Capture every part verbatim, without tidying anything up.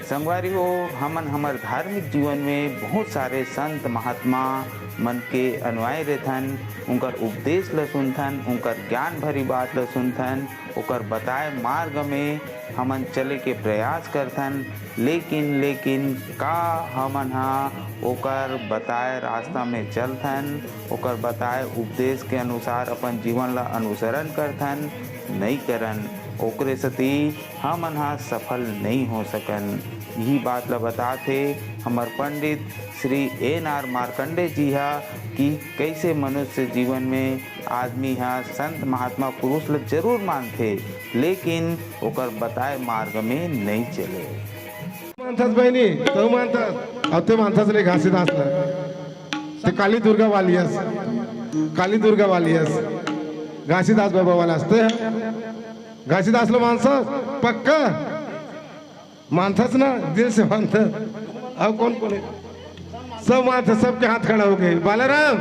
संगवारी हो, हमन हमर धार्मिक जीवन में बहुत सारे संत महात्मा मन के अनुयायी रहथन, उनकर उपदेश ल सुनथन, उनकर ज्ञान भरी बात ल सुनथन, ओकर बताए मार्ग में हमन चले के प्रयास करथन। लेकिन लेकिन का हमन ह ओकर बताए रास्ता में चलथन, ओकर बताए उपदेश के अनुसार अपन जीवन ला अनुसरण करथन? नई करन। ओकरे सेती हमन ह सफल नई हो सकन। यही बात ला बतात हे हमर पंडित श्री एन आर मार्कंडे जी ह कि कैसे मनुष्य जीवन में आदमी ह संत महात्मा पुरुष ल जरूर मानथे, लेकिन ओकर बताए मार्ग में नई चले। मानथस बहिनी, तू मानथस, अब ते मानथस ले घासीदास ल। ते काली दुर्गा वाली अस, काली दुर्गा वाली अस, घासीदास बाबा वाला अस ते। घासीदास ल मानथस पक्का? मानथस ना, दिल से मानथस। अब कौन कौन है? सब मानथस, सबके हाथ खड़ा हो गए। बालाराम,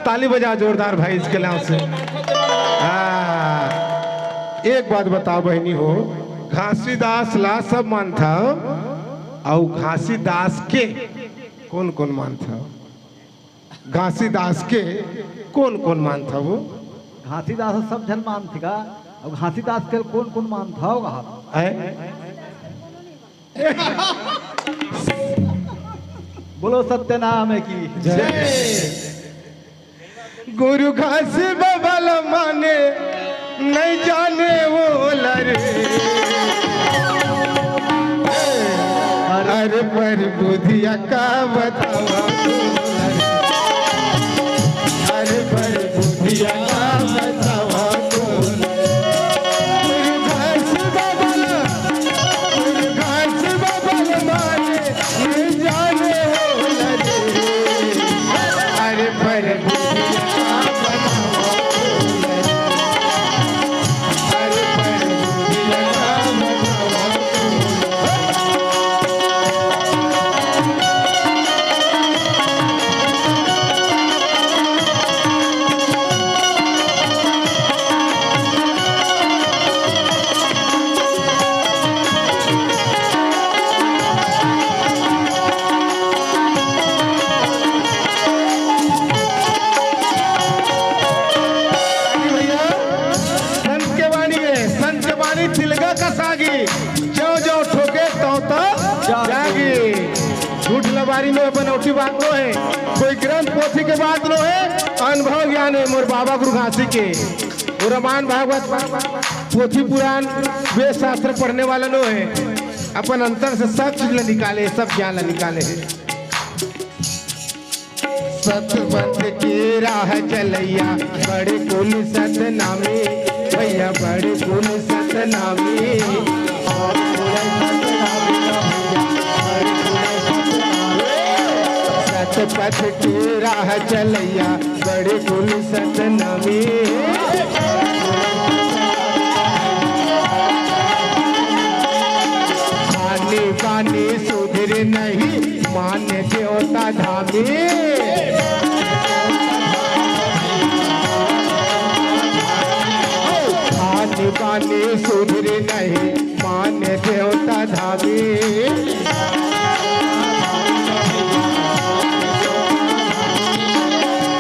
ताली बजा जोरदार भाई इसके नाम से। हाँ, एक बात बताओ बहिनी हो, घासीदास ला सब मानथव, अउ घासीदास के कौन कौन मानथव? घासीदास के कौन कौन मानथव वो? घासीदास सब झन मानथे का? अब घासीदास के कौन कौन मानथव कहा? हैं? बोलो सत्यनाम की जय। गुरु घासी बाबा ल माने, नहीं जाने वो लरे। अरे पर बुधिया का बतावा, अरे पर बुधिया का बतावा। गुरु घासी बाबा ल, गुरु घासी बाबा ल माने, नहीं जाने वो लरे। अरे पर भैया, संत के बानी हे, संत के बानी तिलगा कस आगी, जौ जौ ठोके तौ तौ जागी। जागी। झूठ लबारी में बनौटी बात नो हे, कोई ग्रंथ पोथी के बात नो हे, अनुभव ज्ञान हे मोर बाबा गुरु घासी के। वो रामायण भागवत पोथी पुराण वेद शास्त्र पढ़ने वाला नो हे, अपन अंतर से सब चीज ला निकाले, सब ज्ञान ला निकाले। सतपथ के राह चलैया, बड़े कुल सतनामी, भैया बड़े कुल सतनामी। सतपथ के राह चलैया, बड़े कुल सतनामी। खानी पानी सुधरे नहीं, मान्य देवता धामी। खानी पानी सुधरे नहीं, मान्य देवता धामी।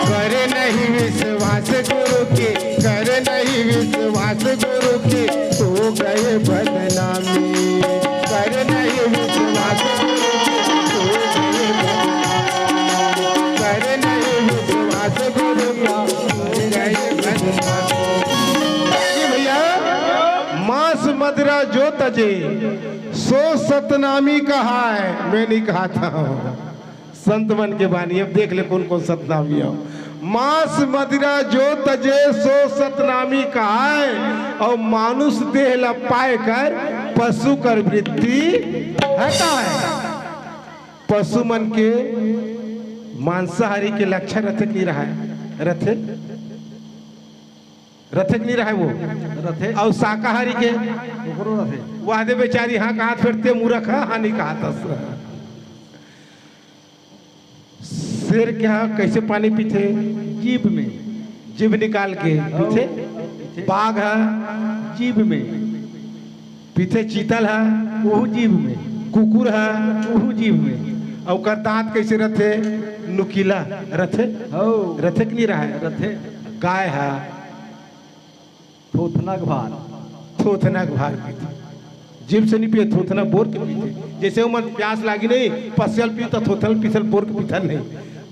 करे नहीं विश्वास गुरु के, करे नहीं विश्वास गुरु के, तो गए बदनामी। करे नहीं विश्वास गुरु के, तो गए बदनामी। करे नहीं विश्वास गुरु का, तो गए बदनामी। जी भैया, मांस मदिरा जो तजे, सो सतनामी कहाय, मैं नहीं कहता हूँ। संत मन के बानी, अब देख ले कौन कौन सतनामी हो। मांस मदिरा जो तजे सो सतनामी कहाय, अउ मानुष देह ल पाय कर पशु कर वृत्ति हटाय। पशु मन के मांसाहारी के लक्षण रथे कि नहीं रहय? रथे? रथे कि नहीं रहय वो? रथे। अउ शाकाहारी के? ओकरो रथे। वाह दे बेचारी, हाँ कहा, फिर ते मूर्ख ह, हाँ नहीं कहा तस। शेर के हाँ कैसे पानी पीथे? जीभ में। जीभ निकाल के पीथे। पीथे। बाघ ह? जीभ में। पीथे। चीतल ह? ओहू जीभ में। कुकुर ह चूहू जीभ में। अउ ओकर दांत कइसे रथे? नुकीला रथे। हो। रथे कि नहीं रहय? रथे। गाय ह थोथना के भार। थोथना के भार पीथे। जीभ से नहीं पिए, थोथना बोर के पीथे। जइसे ओमन प्यास लागी नहीं, पसियल पीथे, थोथना पसियल बोर के पीथे नहीं।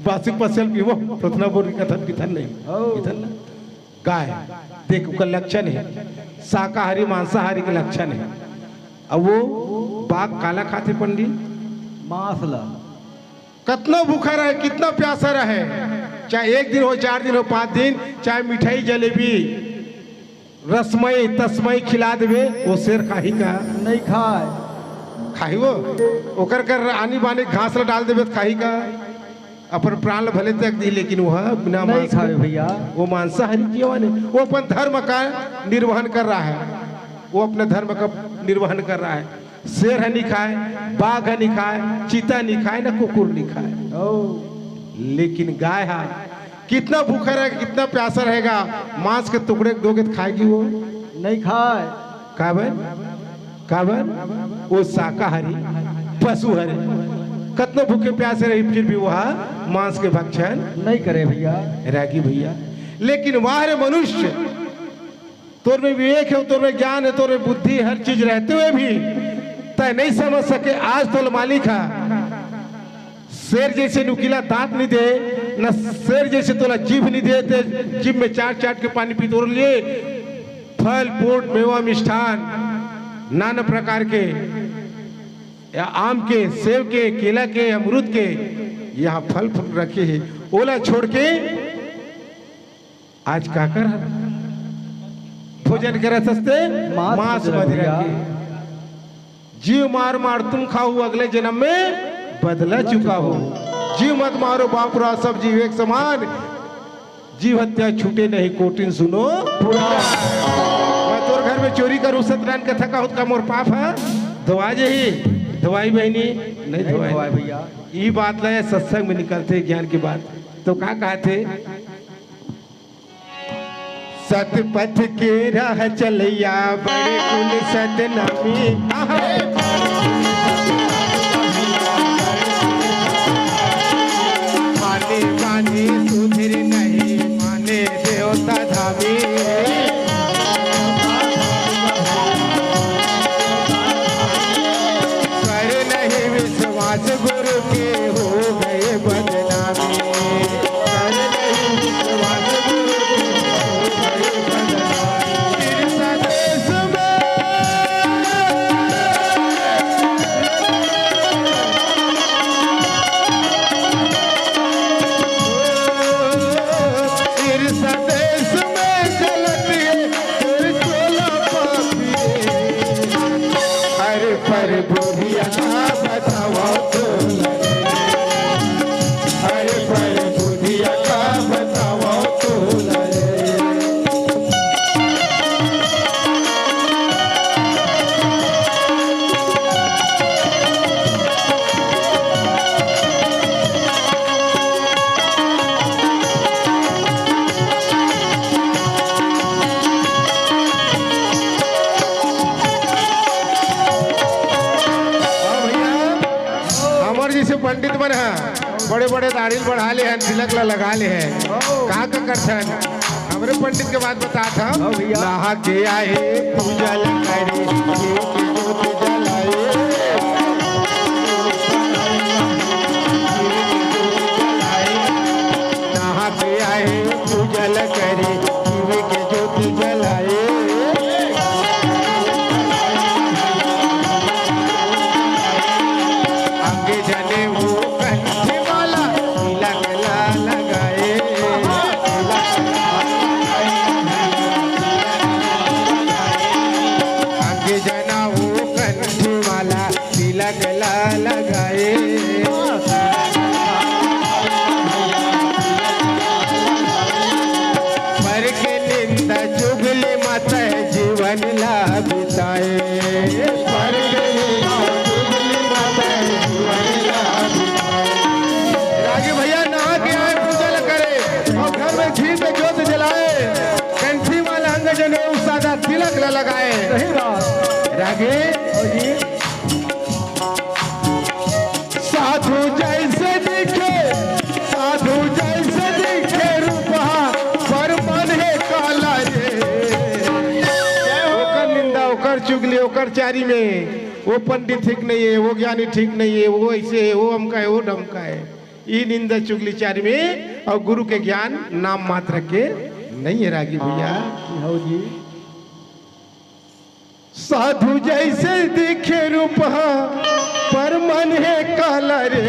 बासी पसियल पीबो, थोथना बोर के कथन पीथे नहीं। हो। पीथे ना। गाय, देख, ओकर लक्षण हे, शाकाहारी मांसाहारी के लक्षण हे। अब वो बाघ काला खाथे पंडित? मांस ला। कतना भूखा रहे, कितना प्यासा रहे, चाहे एक दिन हो, चार दिन हो, पांच दिन, चाहे मिठाई, जलेबी, रसमई, तसमई खिला देबे, वो शेर खाही का? नहीं खाय। खाही वो? ओकर कर आनी बानी घास ला डाल देबे त खाही का? अपन प्राण ल भले त्याग दी, लेकिन वो बिना नहीं मांस के खावे भैया। वो मांसाहारी जीवन है। वो अपन धर्म का निर्वहन कर रहा है, वो अपने धर्म का निर्वहन कर रहा है। शेर ह नहीं खाय, बाघ ह नहीं खाय, चीता नहीं खाय, ना कुकुर नहीं खाय। ओ। लेकिन गाय ह कितना भूखा रहेगा, कितना प्यासा रहेगा, मांस के टुकड़े दोगे तो खाएगी वो? नहीं खाय। काबर? काबर? वो शाकाहारी पशु हरे। कतनो भूखे प्यासे रही, फिर भी वह मांस के भक्षण नहीं करे भैया। रागी भैया। लेकिन वाह रे मनुष्य, तोर में विवेक है, तोर में ज्ञान है, तोर में बुद्धि, हर चीज रहते हुए भी तय नहीं समझ सके। आज तोल मालिक है, शेर जैसे नुकीला दांत नहीं दे, न शेर जैसे तोला जीभ नहीं दे, ते जीभ में चाट चाट के पानी पी तोर लिए। फल फ्रूट, मेवा मिष्ठान, नाना प्रकार के, या आम के, सेव के, केला के, अमरूद के, यहाँ फल फ्रूट रखे हैं, ओला छोड़ के आज काकर भोजन करत हस ते? मांस मांस मदिरा मदिरा। के। जीव मार मार तुम खाओ, अगले जन्म में बदला चुकाओ। जीव मत मारो बाप रा, सब जीव एक समान। जीव हत्या छूटे नहीं कोटिन सुनो पुराण। मैं तोर घर में चोरी करूं, सत्यनारायण कथा का होत का मोर पाप है? धोआ जही, धोआई बहनी, नहीं नहीं धोआई। धोआई भैया। ई बात ला सत्संग में निकलते ज्ञान की बात। तो का कहते? सतपथ के राह चलैया बड़े कुल सतनामी। माने माने सुधर नहीं माने देवता धामी। कर नहीं विश्वास गुरु के हो गए बदनामी। अरे पर बुधिया का बतावा तो लगे, अरे पर बुधिया का बतावा तो लगे। हाँ भैया, हमर जैसे पंडित मन ह बड़े-बड़े दाढ़ी बढ़ा ले हन, तिलक ला लगा ले हन, का का करथन? हमरे पंडित के बात बतात हन। हाँ भैया। नहा के आए, पूजा ला करे, घीव के जोत जलाए। नहा के आए, पूजा ला करे, घीव के जोत जलाए। अंग जने वो कंठी माला, तिलक ला लगाए। अंग जना वो कंठी माला, तिलक ला लगाए। पर के निंदा चुगली मत जीवन ला बिताए। पर के निंदा चुगली मत जीवन ला बिताए। रागी भैया नहा के आए, पूजा ला करे और घर में घी में जोत जलाए, कंठी माला अंग जने उसादा तिलक ला लगाए। सही बात। रागी और जी। ओकर चारी में वो पंडित ठीक नहीं है, वो ज्ञानी ठीक नहीं है, वो ऐसे है, वो अमका है, वो डमका है। ई निंदा चुगली चारी में और गुरु के ज्ञान नाम मात्र के नहीं है रागी भैया। हौ जी। साधु जैसे दिखे रूप ह, पर मन हे काला रे।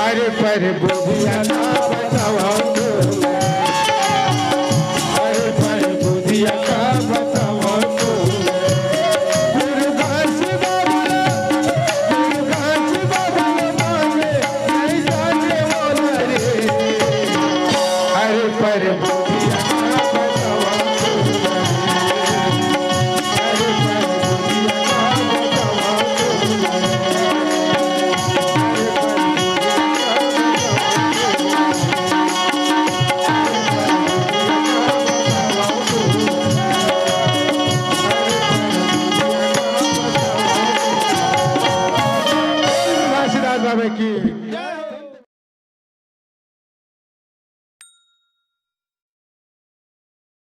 अरे पर बुधिया का बतावा तोला। अरे पर बुधिया का बतावा तोला। दुर्गा से बाबा, दुर्गा से बाबा मांगे, नहीं जाने वाला रे। अरे पर घासीदास बाबा की।